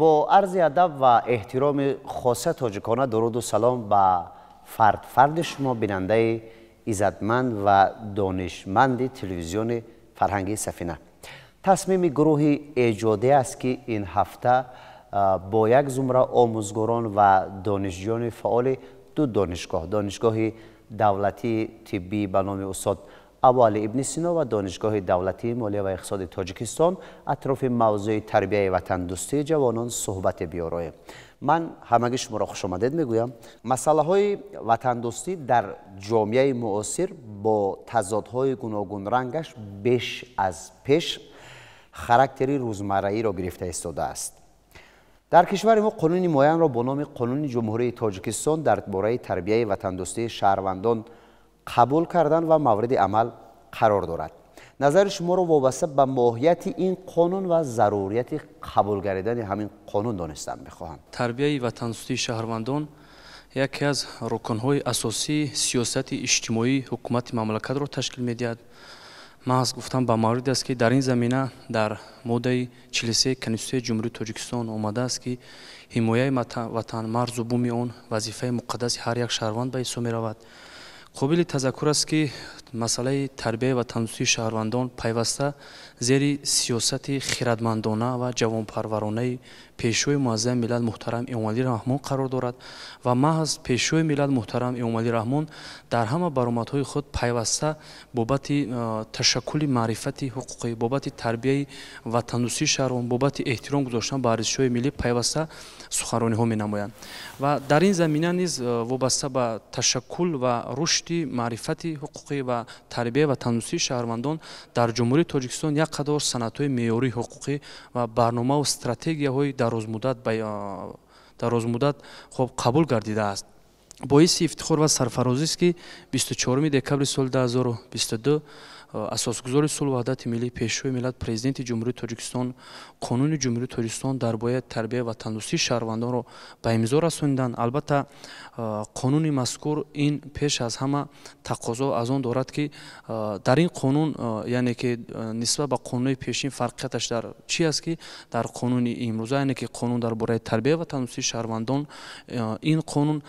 Бо арзи адаб ва эҳтироми хоса тоҷикона дуруду салом ба фард фарди шумо, бинандаи иззатманд ва донишманди телевизиони фарҳангии Сафина. Тасмими гурӯҳи эҷодӣ аст, ки ин ҳафта бо як зумра омӯзгорон ва донишҷӯёни фаъоли ду донишгоҳ, Донишгоҳи давлатии тиббӣ ба номи устод Абуалӣ ибни Сино ва Донишгоҳи давлатии молия ва иқтисоди Тоҷикистон, атрофи мавзӯи тарбияи ватандӯстии ҷавонон суҳбате биёроем. Ман ҳамагӣ шуморо хушомадед мегӯям. Масъалаҳои ватандӯстӣ дар ҷомеаи муосир бо тазодҳои гуногунрангаш беш аз пеш характери рӯзмарраиро гирифта истодааст. Дар кишвари мо қонуни муайянро бо номи Қонуни Ҷумҳурии Тоҷикистон дар бораи тарбияи ватандӯстии шаҳрвандон қабул кардан ва мавриди амал қарор дорад. Назари шуморо вобаста ба моҳияти ин қонун ва зарурияти қабул гардидани ҳамин қонун донистан мехоҳам. Тарбияи ватандӯстии шаҳрвандон яке аз рукнҳои асосии сиёсати иҷтимоии ҳукумати мамлакатро ташкил медиҳад. Маҳз гуфтам ба маврид аст, ки дар ин замина дар моддаи 43 Конститутсияи Ҷумҳурии Тоҷикистон омадааст, ки ҳимояи ватан, марзу буми он вазифаи муқаддаси ҳар як шаҳрванд ба ҳисоб меравад. Қобили тазаккур аст, ки масъалаи тарбияи ватандӯстии шаҳрвандон пайваста зери сиёсати хирадмандона ва ҷавонпарваронаи Пешвои муаззами миллат муҳтарам Эмомалӣ Раҳмон қарор дорад ва маҳз Пешвои миллат муҳтарам Эмомалӣ Раҳмон дар ҳама баромадҳои худ пайваста бобати ташаккули маърифати ҳуқуқӣ, бобати тарбияи ватандӯстии шаҳрванд, бобати эҳтиром гузоштан ба арзишҳои миллӣ пайваста суханрониҳо менамоянд. Ва дар ин замина низ вобаста ба ташаккул ва рушди маърифати ҳуқуқӣ ва тарбияи ватандӯстии шаҳрвандон дар Ҷумҳурии Тоҷикистон як қатор санадҳои меъёрии ҳуқуқӣ ва барномаву стратегияҳои дарозмуддат хоб қабул гардидааст. Боиси ифтихор ва сарфарозист, ки 24 декабри соли 2022 Асосгузори сулҳу ваҳдати миллӣ, Пешвои миллат, Президенти Ҷумҳурии Тоҷикистон Қонуни Ҷумҳурии Тоҷикистон дар бораи тарбияи ватандӯстии шаҳрвандонро ба имзо расониданд. Албатта, қонуни мазкур ин пеш аз ҳама тақозо аз он дорад, ки дар ин қонун, яъне ки нисбат ба қонунҳои пешин фарқияташ дар чи аст, ки дар қонуни имрӯза, яъне ки қонун дар бораи тарбияи ватандӯстии шаҳрвандон, ин қонун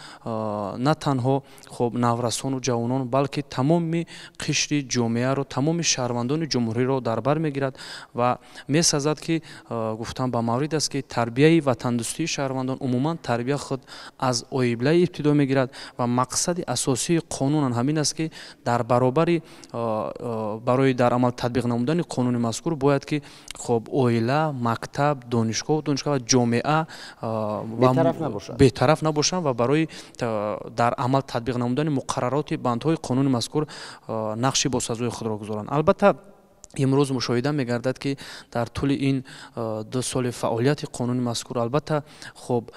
на танҳо хоб наврасону ҷавонон, балки тамоми қишри ҷомеаро, тамоми шаҳрвандони ҷумҳуриро дар бар мегирад. Ва месазад, ки гуфтан ба маврид аст, ки тарбияи ватандӯстии шаҳрвандон, умуман тарбия худ аз оилаи ибтидо мегирад ва мақсади асосии қонунан ҳамин аст, ки дар баробари барои дар амал татбиқ намудани қонуни мазкур бояд ки хоб оила, мактаб, донишгоҳ ва ҷомеа бетараф набошанд ва барои дар амал татбиқ намудани муқаррароти бандҳои қонуни мазкур нақши босазои худро гузоранд. Албатта, имрӯз мушоҳида мегардад, ки дар тӯли ин 2 соли фаъолияти қонуни мазкур, албатта, хоб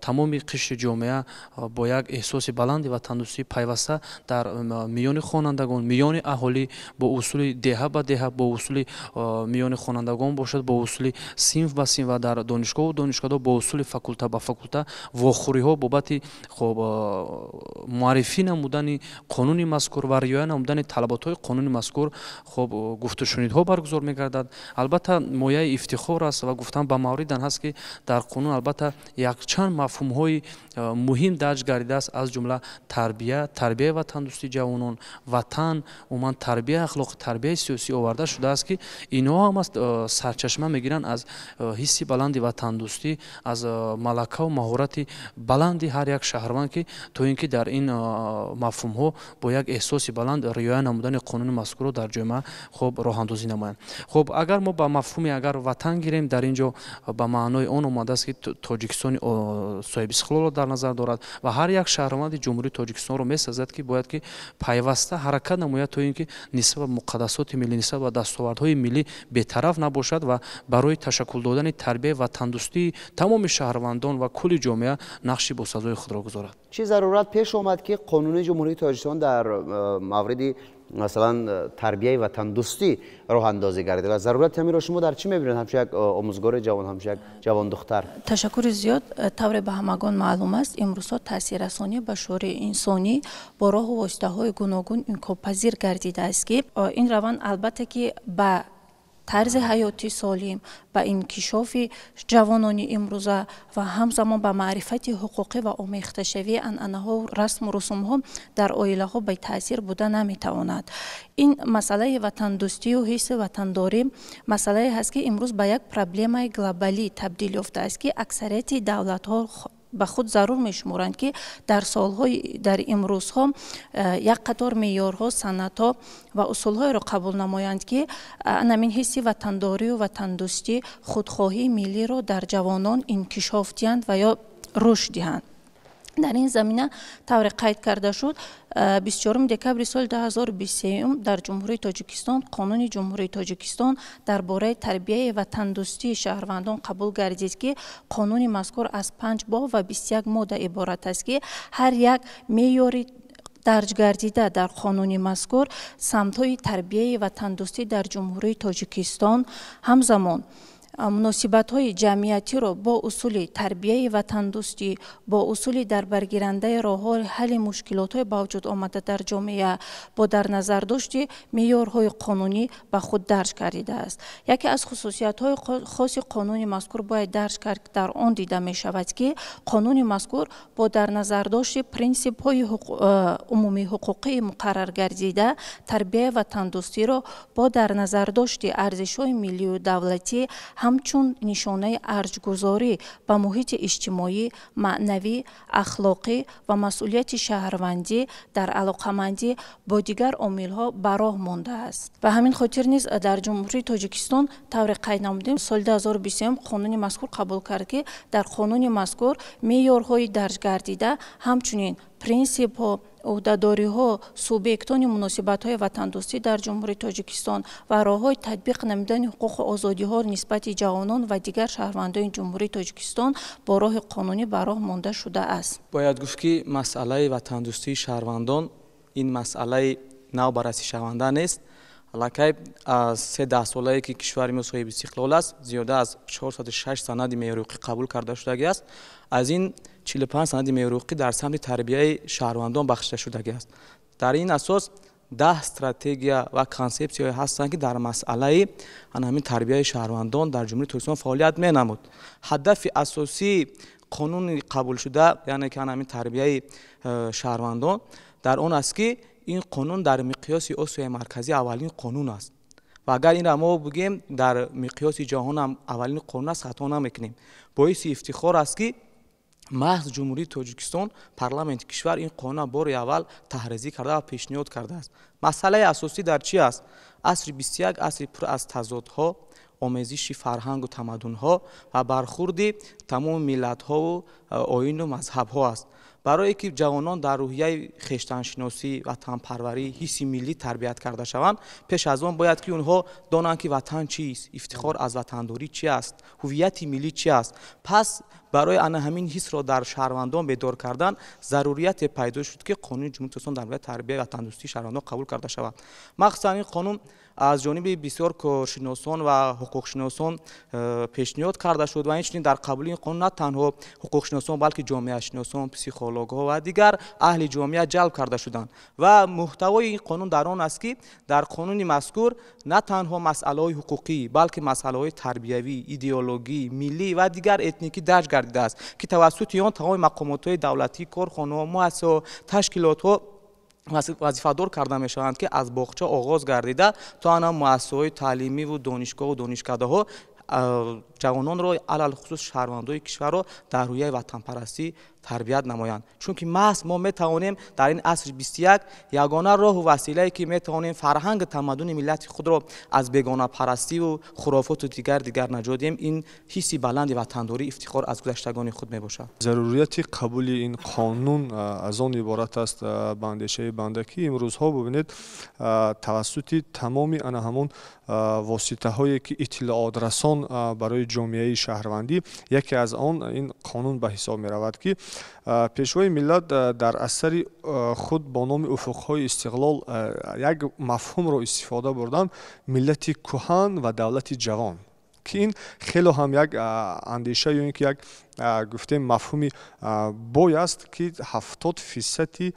тамоми қишри ҷомеа бо як эҳсоси баланди ватандӯстӣ пайваста дар миёни хонандагон, миёни аҳолӣ бо усули деҳа ба деҳа, бо усули миёни хонандагон бошад, бо усули синф ба синф ва дар донишгоҳу донишгоҳҳо бо усули факулта ба факулта вохӯриҳо бобати хоб муаррифӣ намудани қонуни мазкур ва риоя намудани талаботҳои қонуни мазкур хоб гуфтушунидҳо баргузор мегардад. Албатта, мояи ифтихор аст ва гуфтан ба мавридан ҳаст, ки дар қонун, албатта, якчанд мафҳумҳои муҳим дарҷ гардидааст, аз ҷумла тарбия, тарбияи ватандӯстии ҷавонон, ватан, умуман тарбияи ахлоқи, тарбияи сиёсӣ оварда шудааст, ки инҳо ҳам сарчашма мегиранд аз ҳисси баланди ватандӯстӣ, аз малакаву маҳорати баланди ҳар як шаҳрванд, ки то ин ки дар ин мафҳумҳо бо як эҳсоси баланд риоя намудани қонуни мазкурро дар ҷомеа хоб роҳандозӣ намоянд. Хоб, агар мо ба мафҳуми агар ватан гирем, дар ин ҷо ба маънои он омадааст, ки Тоҷикистони соҳибистиқлолро дар назар дорад ва ҳар як шаҳрванди Ҷумҳурии Тоҷикистонро месазад, ки бояд ки пайваста ҳаракат намояд, то ин ки нисбат ба муқаддасоти миллӣ, нисбат ба дастовардҳои миллӣ бетараф набошад ва барои ташаккул додани тарбияи ватандӯстии тамоми шаҳрвандон ва кулли ҷомеа нақши босазои худро гузорад. Чӣ зарурат пеш омад, ки Қонуни Ҷумҳурии Тоҷикистон дар мавриди, масалан, тарбияи ватандӯстӣ роҳандозӣ гардид ва зарурати ҳаминро шумо дар чӣ мебинед, ҳамчун як омӯзгори ҷавон, ҳамчун як ҷавондухтар? Ташаккури зиёд. Тавре ба ҳамагон маълум аст, имрӯзҳо таъсиррасонӣ ба шуури инсонӣ бо роҳу воситаҳои гуногун имконпазир гардидааст, ки ин раванд, албатта, ки ба Тарзи ҳаёти солим, ба инкишофи ҷавонони имрӯза ва ҳамзамон ба маърифати ҳуқуқӣ ва омехташавии анъанаҳо, расму русумҳо дар оилаҳо бетаъсир буда наметавонад. Ин масъалаи ватандӯстию ҳисси ватандорӣ масъалае ҳаст, ки имрӯз ба як проблемаи глобалӣ табдил ёфтааст, ки аксарияти давлатҳо ба худ зарур мешуморанд, ки дар солҳои дар имрӯзҳо як қатор меъёрҳо, санадҳо ва усулҳоеро қабул намоянд, ки анамин ҳисси ватандорию ватандӯстӣ, худхоҳии миллиро дар ҷавонон инкишоф диҳанд ва ё рушд диҳанд. Дар ин замина, тавре қайд карда шуд, 24 декабри соли 2023 дар Ҷумҳурии Тоҷикистон Қонуни Ҷумҳурии Тоҷикистон дар бораи тарбияи ватандӯстии шаҳрвандон қабул гардид, ки қонуни мазкур аз 5 боб ва 21 модда иборат аст, ки ҳар як меъёри дарҷ гардида дар қонуни мазкур самтҳои тарбияи ватандӯстӣ дар Ҷумҳурии Тоҷикистон, ҳамзамон муносибатҳои ҷамъиятиро бо усули тарбияи ватандӯстӣ, бо усули дарбаргирандаи роҳҳои ҳалли мушкилотҳои ба вуҷуд омада дар ҷомеа бо дар назардошти меъёрҳои қонунӣ ба худ дарҷ гардидааст. Яке аз хусусиятҳои хоси қонуни мазкур бояд дарҷ кард, дар он дида мешавад, ки қонуни мазкур бо дар назардошти принсипҳои умумиҳуқуқии муқарраргардида тарбияи ватандӯстиро бо дар назардошти арзишҳои миллию давлатӣ ҳамчун нишонаи арҷгузорӣ ба муҳити иҷтимоӣ, маънавӣ, ахлоқӣ ва масъулияти шаҳрвандӣ дар алоқамандӣ бо дигар омилҳо ба роҳ мондааст. Ба ҳамин хотир низ дар Ҷумҳурии Тоҷикистон, тавре қайд намудем, соли 2023 қонуни мазкур қабул кард, ки дар қонуни мазкур меъёрҳои дарҷгардида, ҳамчунин принсипҳо, ӯҳдадориҳо, субъектони муносибатҳои ватандӯстӣ дар Ҷумҳурии Тоҷикистон ва роҳҳои татбиқ намудани ҳуқуқу озодиҳо нисбати ҷавонон ва дигар шаҳрвандони Ҷумҳурии Тоҷикистон бо роҳи қонунӣ ба роҳ монда шудааст. Бояд гуфт, ки масъалаи ватандӯстии шаҳрвандон ин масъалаи нав баррасишаванда нест. Аллакай аз се даҳсолае, ки кишвари мо соҳиби истиқлол аст, зиёда аз 406 санади меъёри ҳуқуқӣ қабул карда шудагӣ аст. Аз ин 45 санади меъёри ҳуқуқӣ дар самти тарбияи шаҳрвандон бахшида шудагӣ аст. Дар ин асос 10 стратегия ва консепсияҳое ҳастанд, ки дар масъалаи ҳамин тарбияи шаҳрвандон дар Ҷумҳурии Тоҷикистон фаъолият менамуд. Ҳадафи асосии қонуни қабулшуда, яъне ки ҳамин тарбияи шаҳрвандон, дар он аст, ки ин қонун дар миқёси Осиёи Марказӣ аввалин қонун аст ва агар инро мо бигӯем, дар миқёси ҷаҳон ҳам аввалин қонун аст, хато намекунем. Боиси ифтихор аст, ки маҳз Ҷумҳурии Тоҷикистон, парламенти кишвар ин қонунро бори аввал таҳризӣ карда ва пешниҳод кардааст. Масъалаи асосӣ дар чи аст? Асри 21 асри пур аз тазодҳо, омезиши фарҳангу тамаддунҳо ва бархурди тамоми миллатҳову оину мазҳабҳо аст. Барое ки ҷавонон дар рӯҳияи хештаншиносӣ, ватанпарварӣ, ҳисси миллӣ тарбият карда шаванд, пеш аз он бояд, ки онҳо донанд, ки ватан чист, ифтихор аз ватандорӣ чи аст, ҳуввияти миллӣ чи аст. Пас барои ана ҳамин ҳисро дар шаҳрвандон бедор кардан зарурияте пайдо шуд, ки Қонуни Ҷумҳурии Тоҷикистон дар бораи тарбияи ватандӯстии шаҳрвандон қабул карда шавад. Махсусан ин қонун аз ҷониби бисёр коршиносон ва ҳуқуқшиносон пешниҳод карда шуд ва инчунин дар қабули ин қонун на танҳо ҳуқуқшиносон, балки ҷомеашиносон, психологҳо ва дигар аҳли ҷомеа ҷалб карда шуданд. Ва муҳтавои ин қонун дар он аст, ки дар қонуни мазкур на танҳо масъалаҳои ҳуқуқӣ, балки масъалаҳои тарбиявӣ, идеологӣ, миллӣ ва дигар этникӣ дарҷ гардидааст, ки тавассути он тамоми мақомотҳои давлатӣ, корхонаҳо, муассисаҳо, ташкилотҳо вазифадор карда мешаванд, ки аз боғча оғоз гардида то ана муассисаҳои таълимиву донишгоҳу донишкадаҳо ҷавононро, алалхусус шаҳрвандои кишварро дар рӯҳияи ватанпарастӣ тарбият намоянд. Чунки маҳз мо метавонем дар ин асри 21 ягона роҳу василае, ки метавонем фарҳанги тамаддуни миллати худро аз бегонапарастиву хурофоту дигар наҷот диҳем, ин ҳисси баланди ватандорӣ, ифтихор аз гузаштагони худ мебошад. Зарурияти қабули ин қонун аз он иборат аст, ба андешаи банда, ки имрӯзҳо, бубинед, тавассути тамоми ана ҳамон воситаҳое, ки иттилоотрасон барои ҷомеаи шаҳрвандӣ, яке аз он ин қонун ба ҳисоб меравад, ки Пешвои миллат дар асари худ бо номи «Уфуқҳои истиқлол» як мафҳумро истифода бурданд: миллати кӯҳан ва давлати ҷавон. Ки ин хело ҳам як андеша ё ин ки як гуфтем мафҳуми бой аст, ки 70%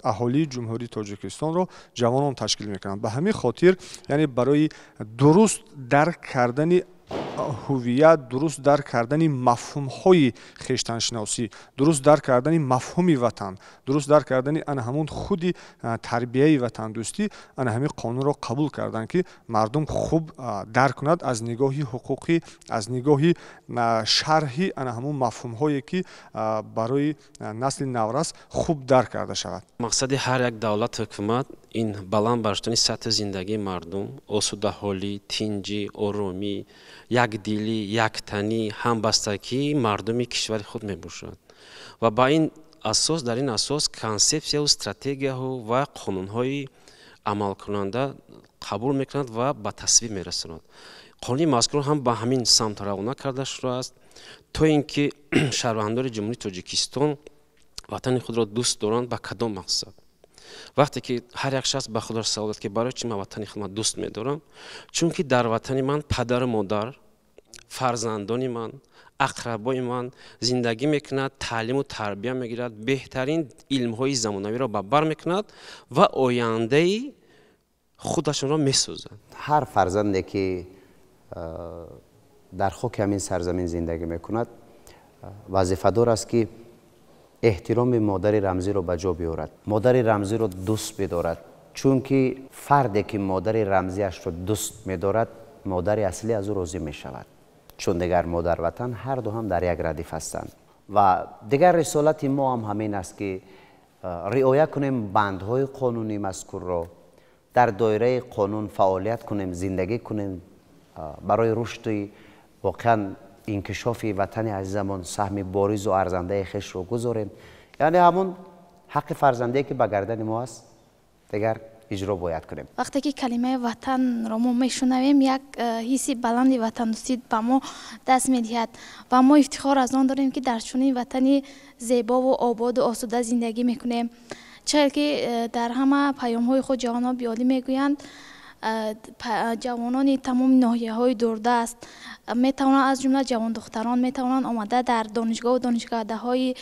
аҳолии Ҷумҳурии Тоҷикистонро ҷавонон ташкил мекунанд. Ба ҳамин хотир, яъне барои дуруст дарк кардани ҳувият, дуруст дарк кардани мафҳумҳои хештаншиносӣ, дуруст дарк кардани мафҳуми ватан, дуруст дарк кардани ана ҳамун худи тарбияи ватандӯстӣ, ана ҳамин қонунро қабул карданд, ки мардум хуб дарк кунад аз нигоҳи ҳуқуқӣ, аз нигоҳи шарҳи ана ҳамун мафҳумҳое, ки барои насли наврас хуб дарк карда шавад. Мақсади ҳар як давлат, ҳукумат ин баланд бардоштани сатҳи зиндагии мардум, осудаҳолӣ, тинҷӣ, оромӣ, якдилӣ, яктанӣ, ҳамбастагии мардуми кишвари худ мебошад. Ва ба ин асос, дар ин асос консепсияву стратегияҳо ва қонунҳои амалкунанда қабул мекунад ва ба тасвиб мерасонад. Қонуни мазкур ҳам ба ҳамин самт равона карда шудааст, то ин ки шаҳрвандони Ҷумҳурии Тоҷикистон ватани худро дӯст доранд. Ба кадом мақсад? Вақте ки ҳар як шахс ба худаш савол дод, ки барои чӣ ман ватани худро дӯст медорам? Чунки дар ватани ман падару модар, фарзандони ман, ақрабои ман зиндагӣ мекунад, таълиму тарбия мегирад, беҳтарин илмҳои замонавиро ба бар мекунад ва ояндаи худашонро месозад. Ҳар фарзанде, ки дар хоки ҳамин сарзамин зиндагӣ мекунад, вазифадор аст, ки эҳтироми модари рамзиро ба ҷо биёрад, модари рамзиро дӯст бидорад, чунки фарде, ки модари рамзиашро дӯст медорад, модари аслӣ аз ӯ розӣ мешавад, чун дигар модар ватан ҳарду ҳам дар як радиф ҳастанд. Ва дигар рисолати мо ҳам ҳамин аст, ки риоя кунем бандҳои қонунии мазкурро, дар доираи қонун фаъолият кунем, зиндагӣ кунем, барои рушди воқеан инкишофи ватани азизамон саҳми боризу арзандаи хешро гузорем. Яъне ҳамун ҳаққи фарзандие, ки ба гардани мо аст, дигар иҷро бояд кунем. Вақте ки калимаи ватанро мо мешунавем, як ҳисси баланди ватандӯстӣ ба мо даст медиҳад ва мо ифтихор аз он дорем, ки дар чунин ватани зебову ободу осуда зиндагӣ мекунем. Чӣ ки дар ҳама паёмҳои худ ҷавонон биёлӣ мегӯянд, ҷавонони тамоми ноҳияҳои дурдаст метавонанд, аз ҷумла ҷавондухтарон метавонанд омада дар донишгоҳу донишкадаҳои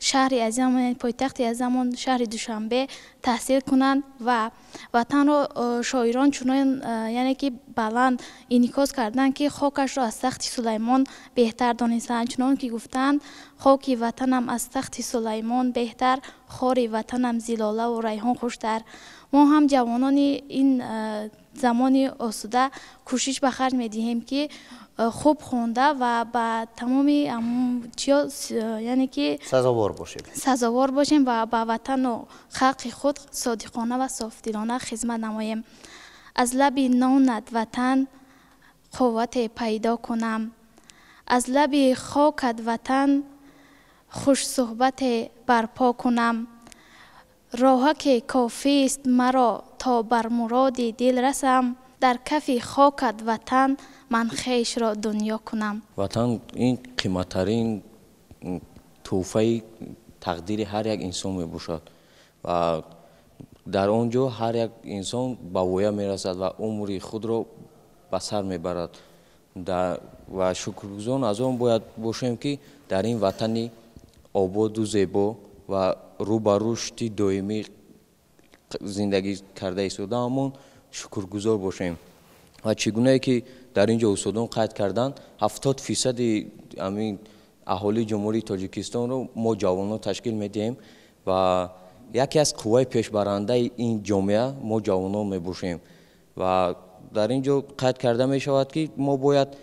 шаҳри азизамон, пойтахти азизамон, шаҳри Душанбе таҳсил кунанд. Ва ватанро шоирон чунон, яъне ки баланд инъикос карданд, ки хокашро аз тахти Сулаймон беҳтар донистанд, чунон ки гуфтанд: «Хоки ватанам аз тахти Сулаймон беҳтар, хори ватанам зи лолаву райҳон хуштар». Мо ҳам ҷавонони ин замони осуда кӯшиш ба харҷ медиҳем, ки хуб хонда ва ба тамоми чиё, яъне ки сазовор бошем. Сазовор бошем ва ба ватану халқи худ содиқона ва софдилона хизмат намоем. Аз лаби нонат, ватан, қуввате пайдо кунам, аз лаби хокат, ватан, хушсуҳбате барпо кунам. Роҳаке кофист маро то бар муроди дил расам, дар кафи хокат, ватан, ман хешро дунё кунам. Ватан ин қиматтарин тӯҳфаи тақдири ҳар як инсон мебошад ва дар он ҷо ҳар як инсон ба воя мерасад ва умри худро ба сар мебарад. Ва шукргузор аз он бояд бошем, ки дар ин ватани ободу зебо ва рӯ ба рушди доимӣ зиндагӣ карда истодаамон шукргузор бошем. Ва чӣ гунае ки дар ин ҷо устодон қайд карданд, 70% ҳамин аҳолии Ҷумҳурии Тоҷикистонро мо ҷавонон ташкил медиҳем ва яке аз қувваи пешбарандаи ин ҷомеа мо ҷавонон мебошем. Ва дар ин ҷо қайд карда мешавад, ки мо бояд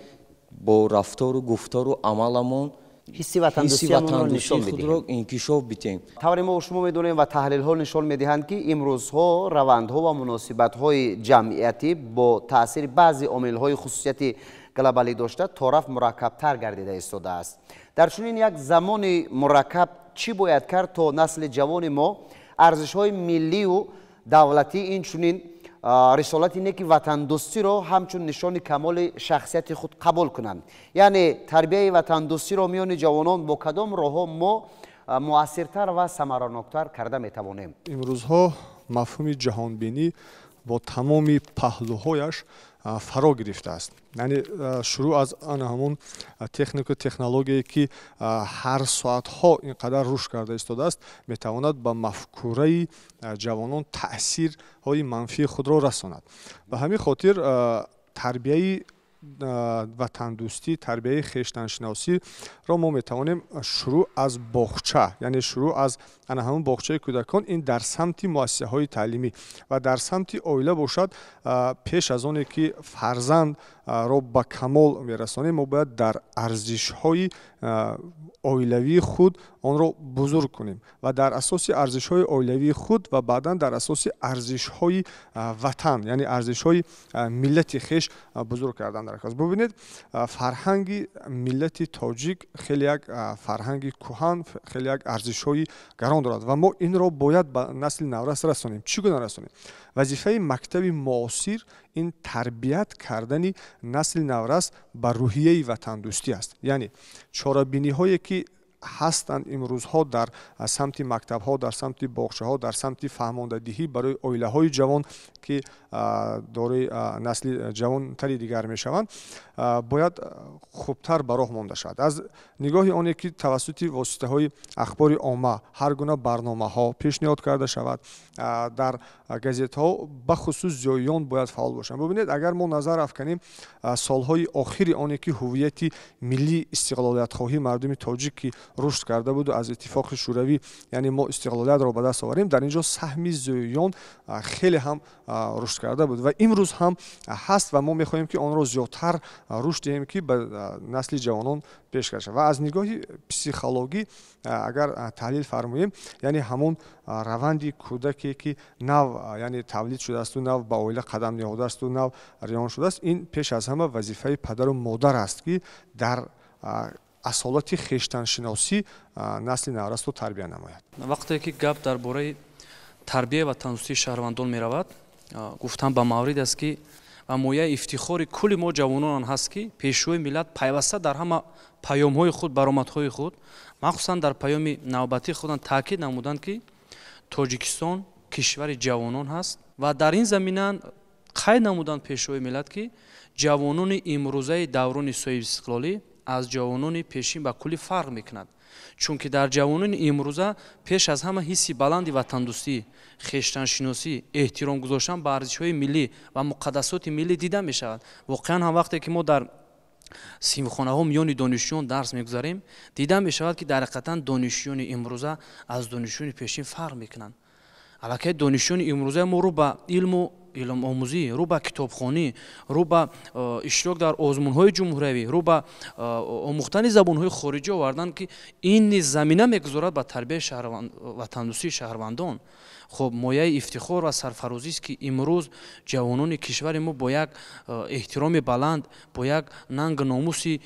бо рафтору гуфтору амаламон ҳисси ватандӯстиамонро нишон худро инкишоф бидиҳем. Тавре мо шумо медонем ва таҳлилҳо нишон медиҳанд, ки имрӯзҳо равандҳо ва муносибатҳои ҷамъиятӣ бо таъсири баъзе омилҳои хусусияти глобалӣ дошта торафт мураккабтар гардида истодааст. Дар чунин як замони мураккаб чӣ бояд кард, то насли ҷавони мо арзишҳои миллию давлатӣ, инчунин рисолати неки ватандӯстиро ҳамчун нишони камоли шахсияти худ қабул кунанд? Яъне тарбияи ватандӯстиро миёни ҷавонон бо кадом роҳҳо мо муассиртар ва самараноктар карда метавонем? Имрӯзҳо мафҳуми ҷаҳонбинӣ бо тамоми паҳлӯҳояш фаро гирифтааст. Яъне шурӯъ аз ана ҳамон технику технологияе, ки ҳар соатҳо ин қадар рушд карда истодааст, метавонад ба мафкураи ҷавонон таъсирҳои манфии худро расонад. Ба ҳамин хотир тарбияи ватандӯстӣ, тарбияи хештаншиносиро мо метавонем шурӯъ аз боғча, яъне шурӯъ аз ана ҳамон боғчаи кӯдакон, ин дар самти муассисаҳои таълимӣ ва дар самти оила бошад, пеш аз оне ки фарзандро ба камол мерасонем, мо бояд дар арзишҳои оилавии худ онро бузург кунем ва дар асоси арзишҳои оилавии худ ва баъдан дар асоси арзишҳои ватан, яъне арзишҳои миллати хеш бузург кардан дар кор. Бубинед, фарҳанги миллати тоҷик хеле як фарҳанги кӯҳан, хеле як арзишҳои гарон дорад ва мо инро бояд ба насли наврас расонем. Чӣ гуна расонем? Вазифаи мактаби муосир ин тарбият кардани насли наврас ба рӯҳияи ватандӯстӣ аст. Яъне чорабиниҳое ки ҳастанд имрӯзҳо дар самти мактабҳо, дар самти боғчаҳо, дар самти фаҳмондадиҳӣ барои оилаҳои ҷавон, ки дорои насли ҷавонтари дигар мешаванд, бояд хубтар ба роҳ монда шавад. Аз нигоҳи оне ки тавассути воситаҳои ахбори омма ҳар гуна барномаҳо пешниҳод карда шавад, дар газетҳо бахусус зиёиён бояд фаъол бошанд. Бубинед, агар мо назар афканем солҳои охири оне ки ҳуввияти миллии истиқлолиятхоҳии мардуми тоҷик ки рушд карда буду аз Иттифоқи Шӯравӣ, яъне мо истиқлолиятро ба даст оварем, дар ин ҷо саҳми зиёиён хеле ҳам рушд карда буд ва имрӯз ҳам ҳаст ва мо мехоҳем ки онро зиёдтар рушд диҳем, ки ба насли ҷавонон пешкаш шавад. Ва аз нигоҳи психологӣ агар таҳлил фармоем, яъне ҳамон раванди кӯдаке ки нав, яъне тавлид шудаасту нав ба оила қадам ниҳодаасту нав риён шудааст, ин пеш аз ҳама вазифаи падару модар аст, ки дар асолати хештаншиносӣ насли наврасро тарбия намояд. Вақте ки гап дар бораи тарбия ва тандурустии шаҳрвандон меравад, гуфтан ба маврид аст, ки ва мояи ифтихори кулли мо ҷавонон ҳаст, ки Пешвои миллат пайваста дар ҳама паёмҳои худ, баромадҳои худ, махсусан дар паёми навбатии худан таъкид намуданд, ки Тоҷикистон кишвари ҷавонон ҳаст ва дар ин замина қайд намуданд Пешвои миллат, ки ҷавонони имрӯзаи даврони соҳибистиқлолӣ аз ҷавонони пешин ба куллӣ фарқ мекунад, чунки дар ҷавонони имрӯза пеш аз ҳама ҳисси баланди ватандӯстӣ, хештаншиносӣ, эҳтиром гузоштан ба арзишҳои миллӣ ва муқаддасоти миллӣ дида мешавад. Воқеан ҳам вақте ки мо дар синфхонаҳо миёни донишҷӯён дарс мегузарем, дида мешавад, ки дар ҳақиқатан донишҷӯёни имрӯза аз донишҷӯёни пешин фарқ мекунанд. Аллакай донишҷӯёни имрӯзаи мо рӯ ба илму илмомӯзӣ, рӯ ба китобхонӣ, рӯ ба иштирок дар озмунҳои ҷумҳуриявӣ, рӯ ба омӯхтани забонҳои хориҷӣ оварданд, ки ин низ замина мегузорад ба тарбияи ватандӯстии шаҳрвандон. Хоб, мояи ифтихор ва сарфарозист, ки имрӯз ҷавонони кишвари мо бо як эҳтироми баланд, бо як нангу номуси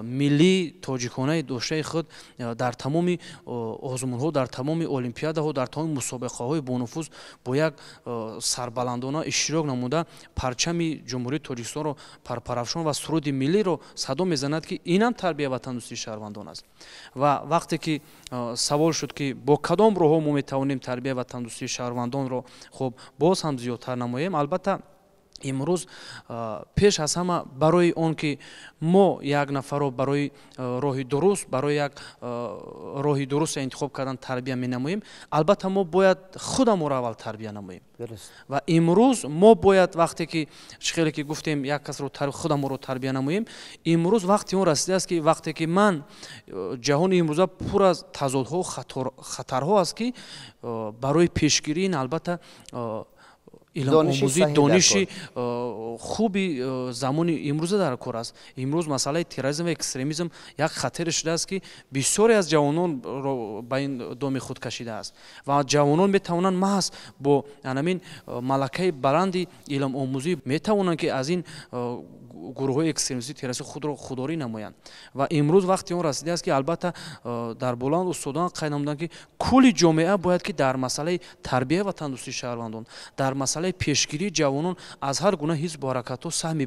миллии тоҷиконаи доштаи худ дар тамоми озмунҳо, дар тамоми олимпиадаҳо, дар тамоми мусобиқаҳои бонуфуз бо як сарбаландона иштирок намуда, парчами Ҷумҳурии Тоҷикистонро парпарафшон ва суруди миллиро садо мезанад, ки инам тарбия ватандӯстии шаҳрвандон аст. Ва вақте ки савол шуд, ки бо кадом роҳҳо мо метавонем тарбия ватандӯстии шаҳрвандонро хуб боз ҳам зиёдтар намоем, албатта имрӯз пеш аз ҳама барои он ки мо як нафарро барои роҳи дуруст, барои як роҳи дуруст интихоб кардан тарбия менамоем, албатта мо бояд худамонро аввал тарбия намоем. Ва имрӯз мо бояд вақте ки чӣ хеле ки гуфтем, як касро худамонро тарбия намоем, имрӯз вақти он расидааст, ки вақте ки ман ҷаҳони имрӯза пур аз тазодҳо, хатарҳо аст, ки барои пешгирии ин албатта илмомӯзӣ, дониши хуби замони имрӯза дар кор аст. Имрӯз масъалаи терроризм ва экстремизм як хатаре шудааст, ки бисёре аз ҷавононро ба ин доми худ кашидааст ва ҷавонон метавонанд маҳз бо анамин малакаи баланди илмомӯзӣ метавонанд, ки аз ин гурӯҳҳои экстремистӣ, террористӣ худро худорӣ намоянд. Ва имрӯз вақти он расидааст, ки албатта дар боланд устодон қайд намуданд, ки кулли ҷомеа бояд ки дар масъалаи тарбия ватандӯстии шаҳрвандон, дар масъалаи Масъалаи пешгирии ҷавонон аз ҳар гуна ҳизбу ҳаракатҳо саҳми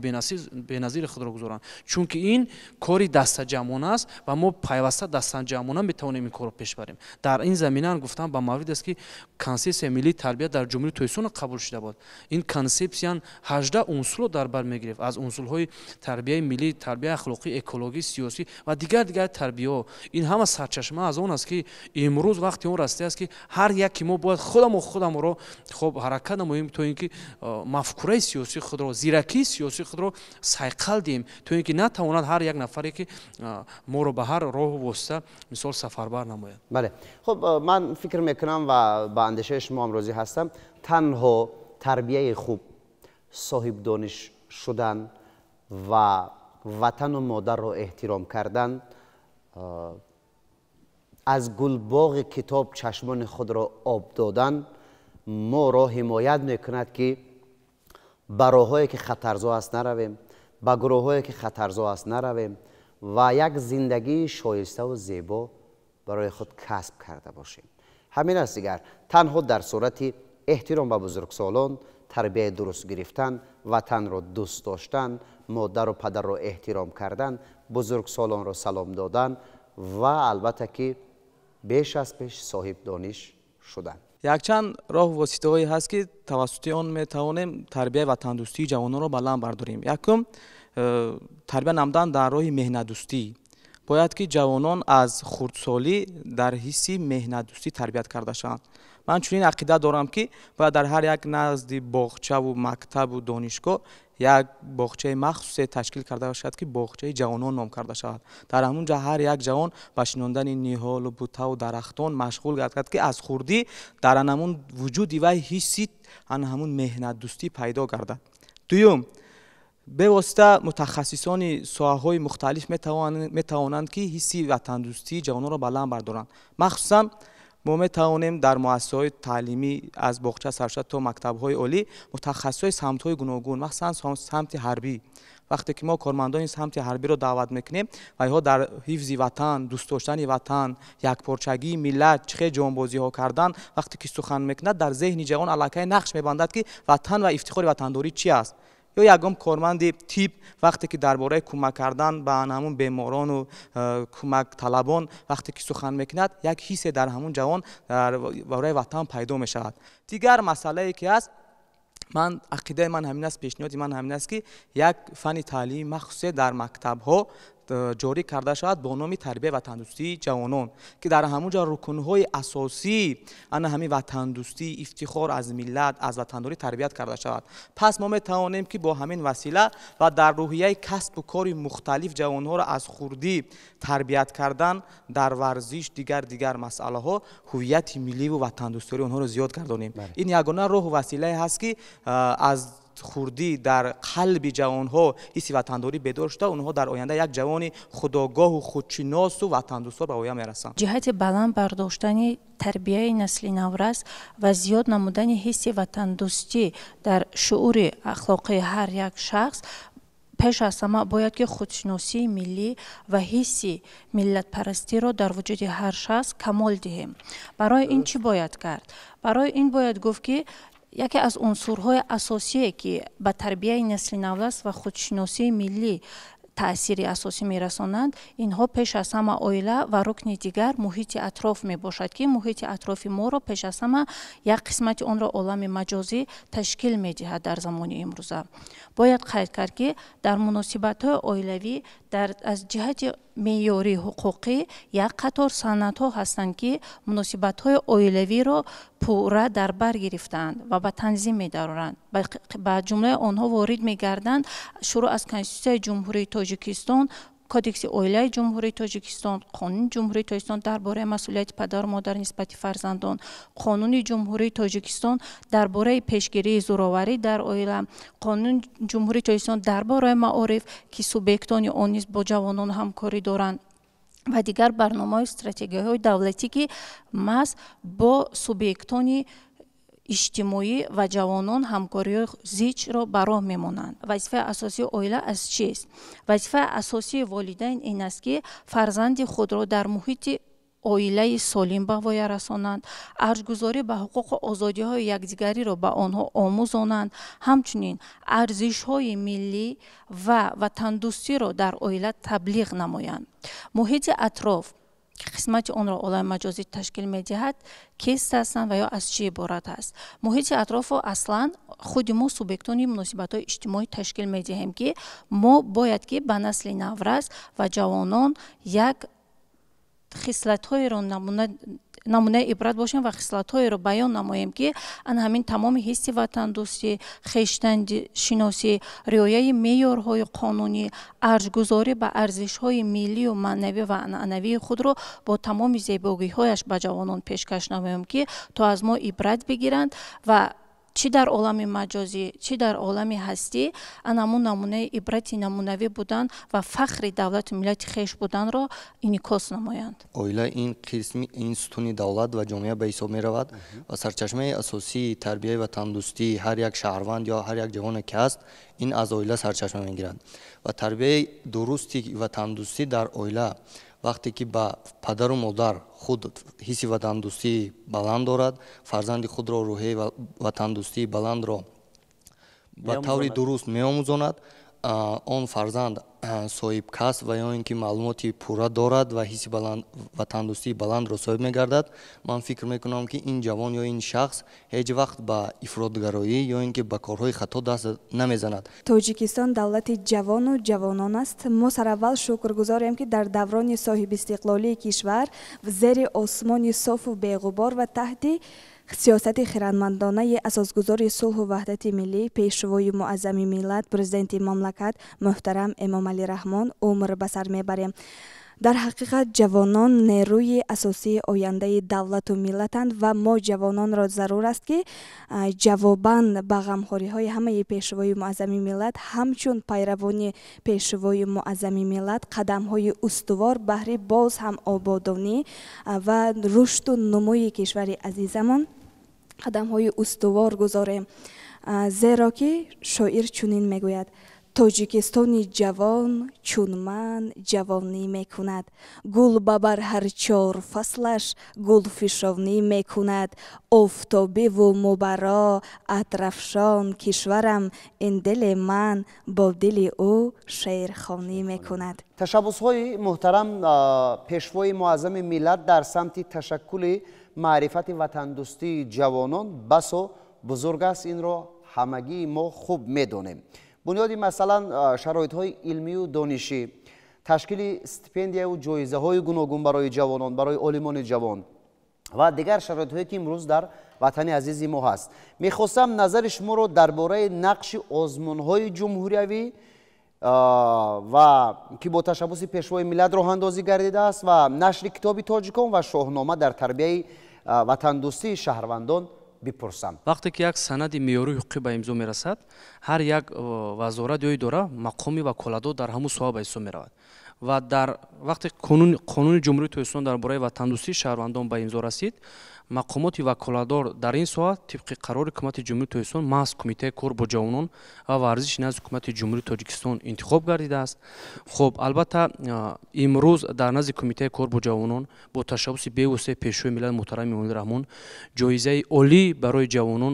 беназири худро гузоранд, чунки ин кори дастаҷамъона аст ва мо пайваста дастаҷамъона метавонем ин корро пеш барем. Дар ин замина гуфтам ба маврид аст, ки консепсияи миллии тарбия дар Ҷумҳурии Тоҷикистон қабул шуда буд. Ин консепсиян 18 унсурро дар бар мегирифт, аз унсурҳои тарбияи миллӣ, тарбияи ахлоқӣ, экологӣ, сиёсӣ ва дигар тарбияҳо. Ин ҳама сарчашма аз он аст, ки имрӯз вақти он расидааст, ки ҳар яке мо бояд худамонро хоб ҳаракат намоем, то ин ки мафкураи сиёсии худро, зиракии сиёсии худро сайқал диҳем, то ин ки натавонад ҳар як нафаре ки моро ба ҳар роҳу восита мисол сафарбар намояд. Бале, хуб, ман фикр мекунам ва ба андешаи шумо ҳам розӣ ҳастам, танҳо тарбияи хуб, соҳибдониш шудан ва ватану модарро эҳтиром кардан, аз гулбоғи китоб чашмони худро об додан моро ҳимоят мекунад, ки ба роҳҳое ки хатарзо аст наравем, ба гурӯҳҳое ки хатарзо аст наравем ва як зиндагии шоиставу зебо барои худ касб карда бошем. Ҳамин аст дигар, танҳо дар сурати эҳтиром ба бузургсолон, тарбияи дуруст гирифтан, ватанро дӯст доштан, модару падарро эҳтиром кардан, бузургсолонро салом додан ва албатта ки беш аз пеш соҳибдониш шудан. Якчанд роҳ воситаҳое ҳаст, ки тавассути он метавонем тарбияи ватандӯстии ҷавононро баланд бардорем. Якум, тарбия намудан дар роҳи меҳнатдӯстӣ. Бояд ки ҷавонон аз хурдсолӣ дар ҳисси меҳнатдӯстӣ тарбият карда шаванд. Ман чунин ақида дорам, ки бояд дар ҳар як назди боғчаву мактабу донишгоҳ як боғчаи махсусе ташкил карда шавад, ки боғчаи ҷавонон ном карда шавад. Дар ҳамон ҷо ҳар як ҷавон ба шинондани ниҳолу бутаву дарахтон машғул гардад, ки аз хурдӣ дар ҳамон вуҷуди вай ҳисси ҳамон меҳнатдӯстӣ пайдо гардад. Дуюм, бевосита мутахассисони соҳаҳои мухталиф метавонанд, ки ҳисси ватандӯстии ҷавононро баланд бардоранд. Махсусан мо метавонем дар муассисаҳои таълимӣ аз боғча саршуда то мактабҳои олӣ мутахассисҳои самтҳои гуногун, махсусан самти ҳарбӣ. Вақте ки мо кормандони самти ҳарбиро даъват мекунем, вайҳо дар ҳифзи ватан, дӯст доштани ватан, якпорчагии миллат, чӣ хел ҷонбозиҳо кардан, вақте ки сухан мекунад, дар зеҳни ҷавон аллакай нақш мебандад, ки ватан ва ифтихори ватандорӣ чи аст. Ё ягон корманди тиб вақте ки дар бораи кӯмак кардан ба ҳамун беморону кӯмакталабон вақте ки сухан мекунад, як ҳиссе дар ҳамун ҷавон дар бораи ватан пайдо мешавад. Дигар масъалае ки ҳаст, ман ақидаи ман ҳамин аст, пешниҳоди ман ҳамин аст, ки як фанни таълимии махсусе дар мактабҳо ҷорӣ карда шавад бо номи тарбияи ватандӯстии ҷавонон, ки дар ҳамон ҷо рукнҳои асосии ана ҳамин ватандӯстӣ, ифтихор аз миллат, аз ватандорӣ тарбият карда шавад. Пас мо метавонем, ки бо ҳамин васила ва дар рӯҳияи касбу кори мухталиф ҷавонҳоро аз хурдӣ тарбият кардан дар варзиш, дигар масъалаҳо ҳувияти милливу ватандӯстдории онҳоро зиёд гардонем. Ин ягона роҳу василае ҳаст, ки аз хурдӣ дар қалби ҷавонҳо ҳисси ватандорӣ бедор шуда, онҳо дар оянда як ҷавони худогоҳу худшиносу ватандӯстдор ба воя мерасанд. Ҷиҳати баланд бардоштани тарбияи насли наврас ва зиёд намудани ҳисси ватандӯстӣ дар шуури ахлоқии ҳар як шахс, пеш аз ҳама бояд ки худшиносии миллӣ ва ҳисси миллатпарастиро дар вуҷуди ҳар шахс камол диҳем. Барои ин чӣ бояд кард? Барои ин бояд гуфт, ки яке аз унсурҳои асосие, ки ба тарбияи насли наврас ва худшиносии миллӣ таъсири асосӣ мерасонанд, инҳо пеш аз ҳама оила ва рукни дигар муҳити атроф мебошад, ки муҳити атрофи моро пеш аз ҳама як қисмати онро олами маҷозӣ ташкил медиҳад. Дар замони имрӯза бояд қайд кард, ки дар муносибатҳои оилавӣ аз ҷиҳати меъёрии ҳуқуқӣ як қатор санадҳо ҳастанд, ки муносибатҳои оилавиро пурра дар бар гирифтаанд ва ба танзим медароранд. Ба ҷумлаи онҳо ворид мегарданд шурӯъ аз Конститутсияи Ҷумҳурии Тоҷикистон, Кодекси оилаи Ҷумҳурии Тоҷикистон, Қонуни Ҷумҳурии Тоҷикистон дар бораи масъулияти падару модар нисбати фарзандон, Қонуни Ҷумҳурии Тоҷикистон дар бораи пешгирии зӯроварӣ дар оила, Қонуни Ҷумҳурии Тоҷикистон дар бораи маориф, ки субъектони он низ бо ҷавонон ҳамкорӣ доранд, ва дигар барномаҳои стратегияҳои давлатӣ, ки маҳз бо субъектони иҷтимоӣ ва ҷавонон ҳамкориҳои зичро ба роҳ мемонанд. Вазифаи асосии оила аз чист? Вазифаи асосии волидайн ин аст, ки фарзанди худро дар муҳити оилаи солим ба воя расонанд, арҷгузорӣ ба ҳуқуқу озодиҳои якдигариро ба онҳо омӯзонанд, ҳамчунин арзишҳои миллӣ ва ватандӯстиро дар оила таблиғ намоянд. Муҳити атроф, ки қисмати онро олами маҷозӣ ташкил медиҳад, кист ҳастанд ва ё аз чӣ иборат аст? Муҳити атрофро аслан худи мо субъектони муносибатҳои иҷтимоӣ ташкил медиҳем, ки мо бояд ки ба насли наврас ва ҷавонон як хислатҳоеро намунаи ибрат бошем ва хислатҳоеро баён намоем, ки ан ҳамин тамоми ҳисси ватандӯстӣ, хештаншиносӣ, риояи меъёрҳои қонунӣ, арҷгузорӣ ба арзишҳои миллию маънавӣ ва анъанавии худро бо тамоми зебогиҳояш ба ҷавонон пешкаш намоем, ки то аз мо ибрат бигиранд ва чӣ дар олами маҷозӣ, чӣ дар олами ҳастӣ ан ҳамун намунаи ибрати намунавӣ будан ва фахри давлату миллати хеш буданро инъикос намоянд. Оила ин қисми ин сутуни давлат ва ҷомеа ба ҳисоб меравад ва сарчашмаи асосии тарбияи ватандӯстии ҳар як шаҳрванд ё ҳар як ҷавоне ки ҳаст, ин аз оила сарчашма мегирад. Ва тарбияи дурусти ватандӯстӣ дар оила вақте ки ба падару модар худ ҳисси ватандӯстии баланд дорад, фарзанди худро рӯҳияи ватандӯстии баландро ба таври дуруст меомӯзонад, он фарзанд соҳиб касб ва ё ин ки маълумоти пурра дорад ва ҳисси ватандӯстии баландро соҳиб мегардад. Ман фикр мекунам, ки ин ҷавон ё ин шахс ҳеҷ вақт ба ифротгароӣ ё ин ки ба корҳои хато даст намезанад. Тоҷикистон давлати ҷавону ҷавонон аст. Мо сараввал шукргузорем, ки дар даврони соҳибистиқлолии кишвар зери осмони софу беғубор ва таҳти сиёсати хирадмандонаи асосгузори сулҳу ваҳдати миллӣ, пешвои муаззами миллат, президенти мамлакат муҳтарам Эмомалӣ Раҳмон умр ба сар мебарем. Дар ҳақиқат ҷавонон нерӯи асосии ояндаи давлату миллатанд ва мо ҷавононро зарур аст, ки ҷавобан ба ғамхориҳои ҳамаи пешвои муаззами миллат, ҳамчун пайравони пешвои муаззами миллат қадамҳои устувор баҳри боз ҳам ободонӣ ва рушду нумӯи кишвари азизамон қадамҳои устувор гузорем. Зеро ки шоир чунин мегӯяд: Тоҷикистони ҷавон чун ман ҷавонӣ мекунад, гул ба бар ҳар чор фаслаш гулфишонӣ мекунад, офтобиву мубарро атрафшон кишварам, ин дили ман бо дили ӯ шеърхонӣ мекунад. Ташаббусҳои муҳтарам пешвои муаззами миллат дар самти ташаккули маърифати ватандӯстии ҷавонон басо бузург аст. Инро ҳамагии мо хуб медонем. Бунёди масалан шароитҳои илмию донишӣ, ташкили стипендияву ҷоизаҳои гуногун барои ҷавонон, барои олимони ҷавон ва дигар шароитҳое ки имрӯз дар ватани азизи мо ҳаст. Мехостам назари шуморо дар бораи нақши озмунҳои ҷумҳуриявӣ ва ки бо ташаббуси пешвои миллат роҳандозӣ гардидааст ва нашри китоби тоҷикон ва шоҳнома дар тарбияи ватандӯстии шаҳрвандон бипурсам. Вақте ки як санади меъёрии ҳуқуқӣ ба имзо мерасад, ҳар як вазорат ё идора мақоми ваколатдор дар ҳамун соҳа ба ҳисоб меравад. Ва дар вақте қонуни Ҷумҳурии Тоҷикистон дар бораи ватандӯстии шаҳрвандон ба имзо расид, мақомоти ваколатдор дар ин соҳа тибқи қарори Ҳукумати Ҷумҳурии Тоҷикистон маҳз Кумитаи кор бо ҷавонон ва варзиши назди Ҳукумати Ҷумҳурии Тоҷикистон интихоб гардидааст. Хуб, албатта имрӯз дар назди Кумитаи кор бо ҷавонон бо ташаббуси бевоситаи пешвои миллат муҳтарам Эмомалӣ Раҳмон ҷоизаи олӣ барои ҷавонон,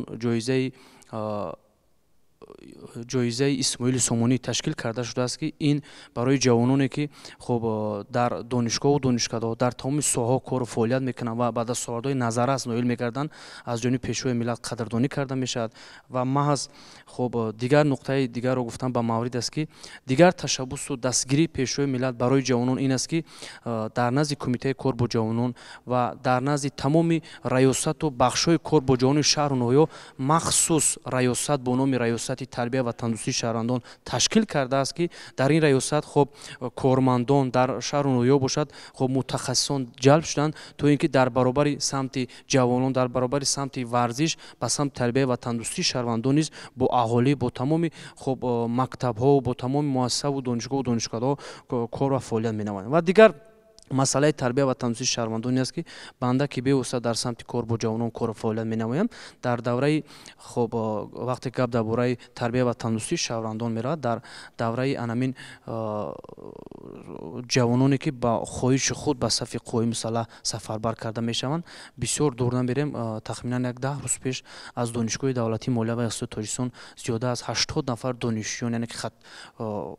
ҷоизаи Исмоили Сомонӣ ташкил карда шудааст, ки ин барои ҷавононе ки хуб дар донишгоҳу донишкадаҳо дар тамоми соҳаҳо кору фаъолият мекунанд ва ба дастовардҳои назаррас ноил мегарданд, аз ҷониби пешвои миллат қадрдонӣ карда мешавад. Ва маҳз хуб дигар нуқтаи дигарро гуфтам ба маврид аст, ки дигар ташаббусу дастгирии пешвои миллат барои ҷавонон ин аст, ки дар назди Кумитаи кор бо ҷавонон ва дар назди тамоми раёсату бахшҳои кор бо ҷавонони шаҳру ноҳияҳо махсус раёсат бо номи раёсати тарбия ва ватандӯстии шаҳрвандон ташкил кардааст, ки дар ин раёсат хуб кормандон дар шаҳру ноҳияҳо бошад, хуб мутахассисон ҷалб шуданд, то ин ки дар баробари самти ҷавонон, дар баробари самти варзиш ба самти тарбияи ватандӯстии шаҳрвандон низ бо аҳолӣ, бо тамоми хуб мактабҳо, бо тамоми муассисаву донишгоҳу донишкадаҳо кор ва фаъолият менамоянд. Ва дигар Масъалаи тарбия ва ватандӯстии шаҳрвандоне аст, ки банда, ки бевосита дар самти кор бо ҷавонон кору фаъолият менамоям, дар давраи хоб вақте гап дар бораи тарбия ва ватандӯстии шаҳрвандон меравад, дар давраи анамин ҷавононе, ки ба хоҳиши худ ба сафи қувваҳои мусаллаҳ сафарбар карда мешаванд, бисёр дур намерем. Тахминан як 10 рӯз пеш аз Донишгоҳи давлатии молия ва иқтисоди Тоҷикистон зиёда аз 80 нафар донишҷӯён, яъне ки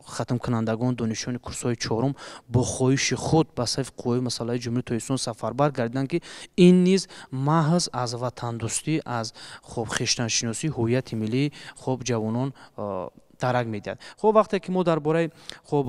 хатмкунандагон, донишҷӯёни курсҳои чорум бо хоҳиши худ ба сафи қувваҳои мусаллаҳи Ҷумҳурии Тоҷикистон сафарбар гардиданд, ки ин низ маҳз аз ватандӯстӣ, аз хоб хештаншиносӣ, ҳуввияти миллии хоб ҷавонон дарак медиҳад. Хоб вақте ки мо дар бораи хоб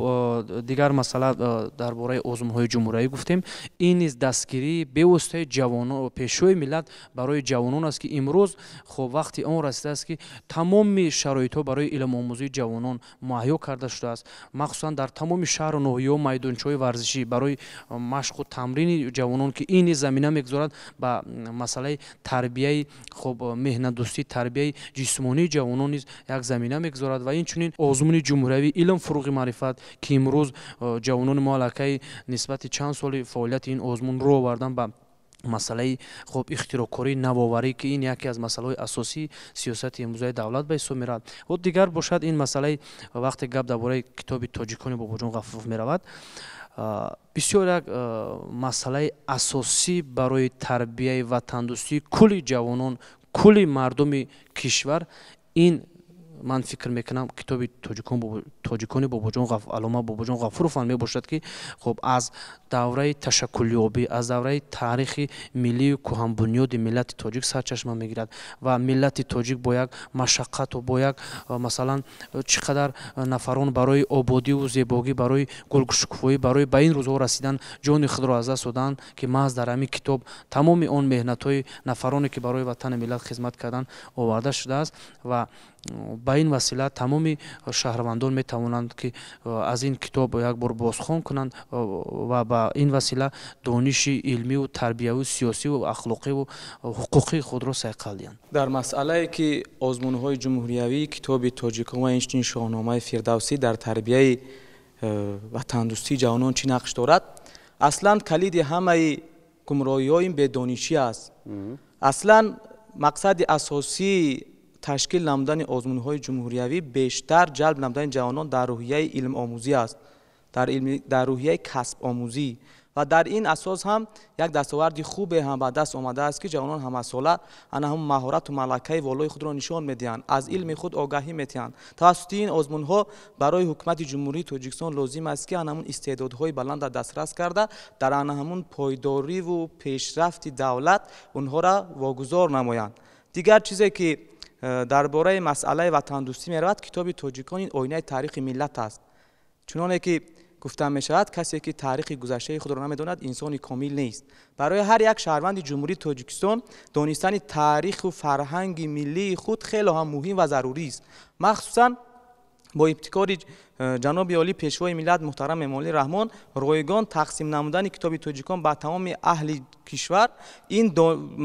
дигар масъала, дар бораи озмунҳои ҷумҳуриявӣ гуфтем, ин низ дастгирии бевоситаи ҷавонон, пешвои миллат барои ҷавонон аст, ки имрӯз хоб вақти он расидааст, ки тамоми шароитҳо барои илмомӯзии ҷавонон муҳайё карда шудааст. Махсусан дар тамоми шаҳру ноҳияҳо майдончаҳои варзишӣ барои машқу тамрини ҷавонон, ки ин низ замина мегузорад ба масъалаи тарбияи хоб меҳнатдӯстӣ, тарбияи ҷисмонии ҷавонон низ як замина мегузорад. Ва инчунин озмуни ҷумҳуриявии илм фуруғи маърифат, ки имрӯз ҷавонони мо аллакай нисбати чанд соли фаъолияти ин озмун рӯ овардан ба масъалаи хоб ихтироъкории навоварӣ, ки ин яке аз масъалаҳои асосии сиёсати имрӯзаи давлат ба ҳисоб меравад. Хуб дигар бошад ин масъалаи вақте гап дар бораи китоби тоҷикони Бобоҷон Ғафуров меравад, бисёр як масъалаи асосӣ барои тарбияи ватандӯстии кулли ҷавонон, кулли мардуми кишвар ин ман фикр мекунам китоби тоҷикони Бобоҷон аллома Бобоҷон Ғафуров ҳам мебошад, ки хоб аз давраи ташаккулёбӣ, аз давраи таърихи миллию кӯҳанбунёди миллати тоҷик сарчашма мегирад ва миллати тоҷик бо як машаққату бо як масалан чӣ қадар нафарон барои ободиву зебогӣ, барои гулшукуфоӣ, барои ба ин рӯзҳо расидан ҷони худро аз даст доданд, ки маҳз дар ҳамин китоб тамоми он меҳнатҳои нафароне, ки барои ватани миллат хизмат карданд, оварда шудааст ва ба ин васила тамоми шаҳрвандон метавонанд, ки аз ин китоб як бор бозхон кунанд ва ба ин васила дониши илмиву тарбияву сиёсиву ахлоқиву ҳуқуқии худро сайқал диҳанд. Дар масъалае ки озмунҳои ҷумҳуриявии китоби тоҷикон ва инчунин Шоҳномаи Фирдавсӣ дар тарбияи ватандӯстии ҷавонон чӣ нақш дорад, аслан калиди ҳамаи гумроҳиҳо ин бедонишӣ аст. Аслан мақсади асосии ташкил намудани озмунҳои ҷумҳуриявӣ бештар ҷалб намудани ҷавонон дар рӯҳияи илмомӯзӣ аст, дар рӯҳияи касбомӯзӣ ва дар ин асос ҳам як дастоварди хубе ҳам ба даст омадааст, ки ҷавонон ҳамасола ана ҳам маҳорату малакаи волои худро нишон медиҳанд, аз илми худ огаҳӣ медиҳанд. Тавассути ин озмунҳо барои ҳукумати Ҷумҳурии Тоҷикистон лозим аст, ки ана ҳамун истеъдодҳои баландро дастрас карда, дар ана ҳамун пойдориву пешрафти давлат онҳоро вогузор намоянд. Дигар чизе ки дар бораи масъалаи ватандӯстӣ меравад, китоби тоҷикон ин оинаи таърихи миллат аст. Чуноне ки гуфта мешавад, касе ки таърихи гузаштаи худро намедонад, инсони комил нест. Барои ҳар як шаҳрванди Ҷумҳурии Тоҷикистон донистани таъриху фарҳанги миллии худ хеле ҳам муҳим ва зарурӣ аст. Махсусан бо ибтикори ҷаноби олӣ пешвои миллат муҳтарам Эмомалӣ Раҳмон ройгон тақсим намудани китоби тоҷикон ба тамоми аҳли кишвар ин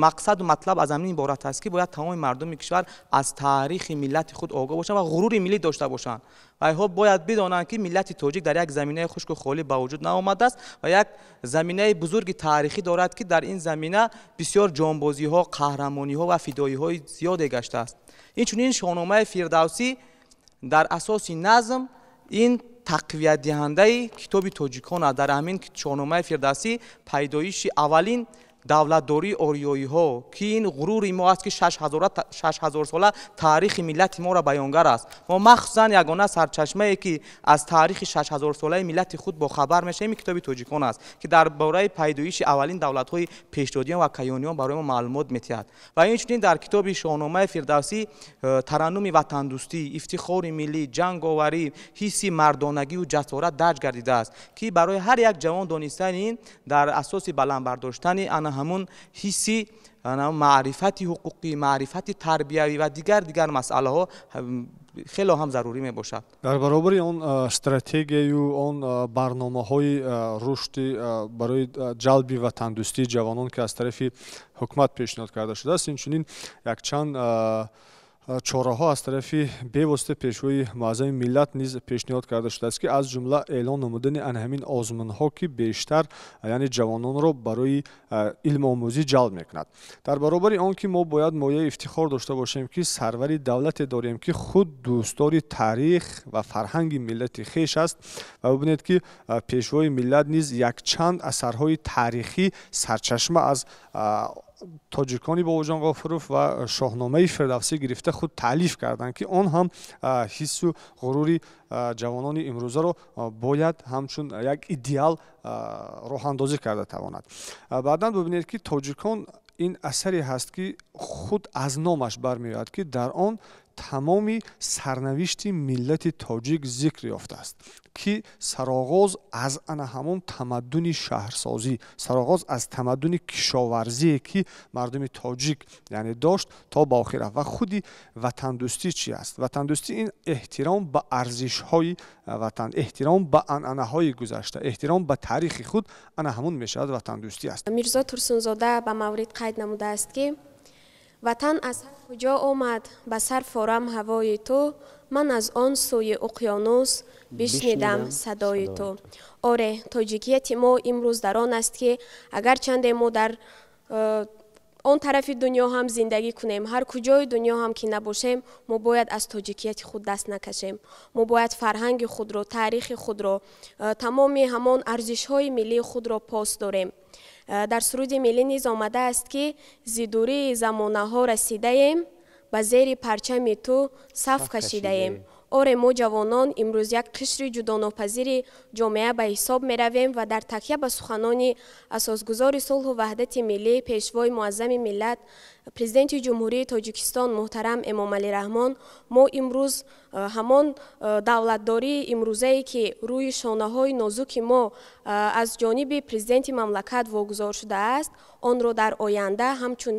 мақсаду матлаб аз ҳамин иборат аст, ки бояд тамоми мардуми кишвар аз таърихи миллати худ огоҳ бошанд ва ғурури миллӣ дошта бошанд. Вайҳо бояд бидонанд, ки миллати тоҷик дар як заминаи хушку холӣ ба вуҷуд наомадааст ва як заминаи бузурги таърихӣ дорад, ки дар ин замина бисёр ҷонбозиҳо, қаҳрамониҳо ва фидоиҳои зиёде гаштааст. Инчунин Шоҳномаи Фирдавсӣ дар асоси назм ин тақвиятдиҳандаи китоби тоҷикон аст. Дар ҳамин Шоҳномаи Фирдавсӣ пайдоиши аввалин давлатдории ориёиҳо, ки ин ғурури мо аст, ки 6000 сола таърихи миллати моро баёнгар аст. Мо махсусан ягона сарчашмае, ки аз таърихи 6000 солаи миллати худ бохабар мешавем, китоби тоҷикон аст, ки дар бораи пайдоиши аввалин давлатҳои пешдодиён ва каёниён барои мо маълумот медиҳад. Ва инчунин дар китоби Шоҳномаи Фирдавсӣ тараннуми ватандӯстӣ, ифтихори миллӣ, ҷанговарӣ, ҳисси мардонагиву ҷасорат дарҷ гардидааст, ки барои ҳар як ҷавон донистани ин дар асоси баланд бардоштани ана ҳамун ҳисси маърифати ҳуқуқӣ, маърифати тарбиявӣ ва дигар масъалаҳо хеле ҳам зарурӣ мебошад. Дар баробари он стратегияю он барномаҳои рушди барои ҷалби ватандӯстии ҷавонон, ки аз тарафи ҳукумат пешниҳод карда шудааст, инчунин якчанд Чораҳо аз тарафи бевосита Пешвои Муаззами миллат низ пешниҳод карда шудааст, ки аз ҷумла эълон намудани ана ҳамин озмунҳо, ки бештар, яъне, ҷавононро барои илмомӯзӣ ҷалб мекунад. Дар баробари он ки мо бояд мояи ифтихор дошта бошем, ки сарвари давлате дорем, ки худ дӯстдори таърих ва фарҳанги миллати хеш аст. Ва бибинед, ки Пешвои миллат низ якчанд асарҳои таърихӣ сарчашма аз Тоҷикони Бобоҷон Ғофуров ва Шоҳномаи Фирдавсӣ гирифта худ таълиф карданд, ки он ҳам ҳиссу ғурури ҷавонони имрӯзаро бояд ҳамчун як идеал роҳандозӣ карда тавонад. Баъдан бибинед, ки Тоҷикон ин асаре ҳаст, ки худ аз номаш бармеояд, ки дар он тамоми сарнавишти миллати тоҷик зикр ёфтааст, ки сароғоз аз ана ҳамон тамаддуни шаҳрсозӣ, сароғоз аз тамаддуни кишоварзие, ки мардуми тоҷик, яъне, дошт, то ба охир рафт. Ва худи ватандӯстӣ чи аст? Ватандӯстӣ ин эҳтиром ба арзишҳои ватан, эҳтиром ба анъанаҳои гузашта, эҳтиром ба таърихи худ, ана ҳамон мешавад ватандӯстӣ аст. Мирзо Турсунзода ба маврид қайд намудааст, ки ватан аз ҳар куҷо омад ба сар форам ҳавои ту, ман аз он сӯи уқёнус бишнидам садои ту. Оре, тоҷикияти мо имрӯз дар он аст, ки агарчанде мо дар он тарафи дунё ҳам зиндагӣ кунем, ҳар куҷои дунё ҳам ки набошем, мо бояд аз тоҷикияти худ даст накашем. Мо бояд фарҳанги худро, таърихи худро, тамоми ҳамон арзишҳои миллии худро пос дорем. Дар суруди миллӣ низ омадааст, ки зи дурии замонаҳо расидаем, ба зери парчами ту саф кашидаем. Оре, мо ҷавонон имрӯз як қишри ҷудонопазири ҷомеа ба ҳисоб меравем ва дар такя ба суханони асосгузори сулҳу ваҳдати миллӣ, Пешвои Муаззами миллат, Президенти Ҷумҳурии Тоҷикистон муҳтарам Эмомалӣ Раҳмон, мо имрӯз ҳамон давлатдории имрӯзае, ки рӯи шонаҳои нозуки мо аз ҷониби президенти мамлакат вогузор шудааст, онро дар оянда ҳамчун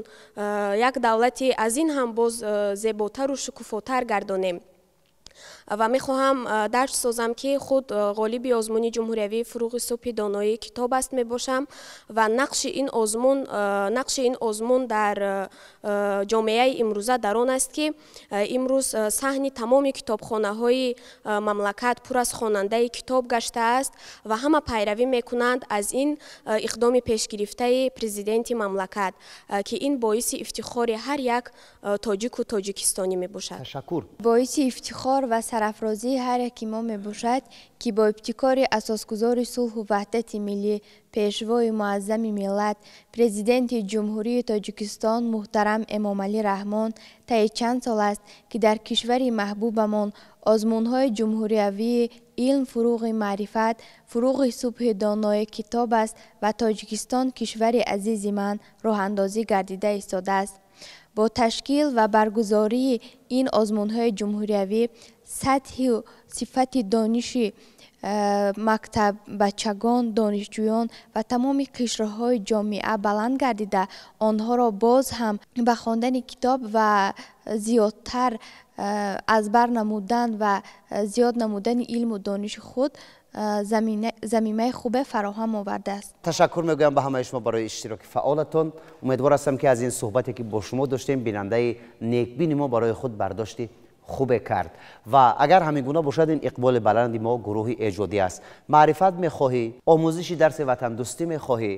як давлати аз ин ҳам боз зеботару шукуфотар гардонем. Ва мехоҳам дарҷ созам, ки худ ғолиби озмуни ҷумҳуриявии «Фуруғи субҳи доноӣ китоб аст» мебошам ва нақши ин озмун дар ҷомеаи имрӯза дар он аст, ки имрӯз саҳни тамоми китобхонаҳои мамлакат пур аз хонандаи китоб гаштааст ва ҳама пайравӣ мекунанд аз ин иқдоми пешгирифтаи президенти мамлакат, ки ин боиси ифтихори ҳар як тоҷику тоҷикистонӣ мебошад. Ташаккур. Боиси ифтихор ва сарафрозии ҳар яки мо мебошад, ки бо ибтикори асосгузори сулҳу ваҳдати миллӣ, Пешвои Муаззами миллат, Президенти Ҷумҳурии Тоҷикистон муҳтарам Эмомалӣ Раҳмон таи чанд сол аст, ки дар кишвари маҳбубамон озмунҳои ҷумҳуриявии «Илм фуруғи маърифат», «Фуруғи субҳи донои китоб аст» ва «Тоҷикистон кишвари азизи ман» роҳандозӣ гардида истодааст. Бо ташкил ва баргузории ин озмунҳои ҷумҳуриявӣ сатҳи сифати дониши мактаббачагон, донишҷӯён ва тамоми қишрҳои ҷомеа баланд гардида, онҳоро боз ҳам ба хондани китоб ва зиёдтар аз бар намудан ва зиёд намудани илму дониши худ замимаи хубе фароҳам овардааст. Ташаккур мегӯям ба ҳамаи шумо барои иштироки фаъолатон. Умедвор ҳастам, ки аз ин суҳбате, ки бо шумо доштем, бинандаи некбини мо барои худ бардошти хубе кард. Ва агар ҳамин гуна бошад, ин иқболи баланди мо, гурӯҳи эҷодӣ аст. Маърифат мехоҳӣ, омӯзиши дарси ватандӯстӣ мехоҳӣ,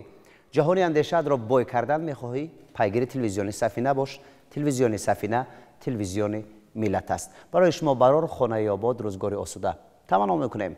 ҷаҳони андешаатро бой кардан мехоҳӣ, пайгири Телевизиони Сафина бош. Телевизиони Сафина телевизиони миллат аст. Барои шумо барор, хонаи обод, рӯзгори осуда таманно мекунем.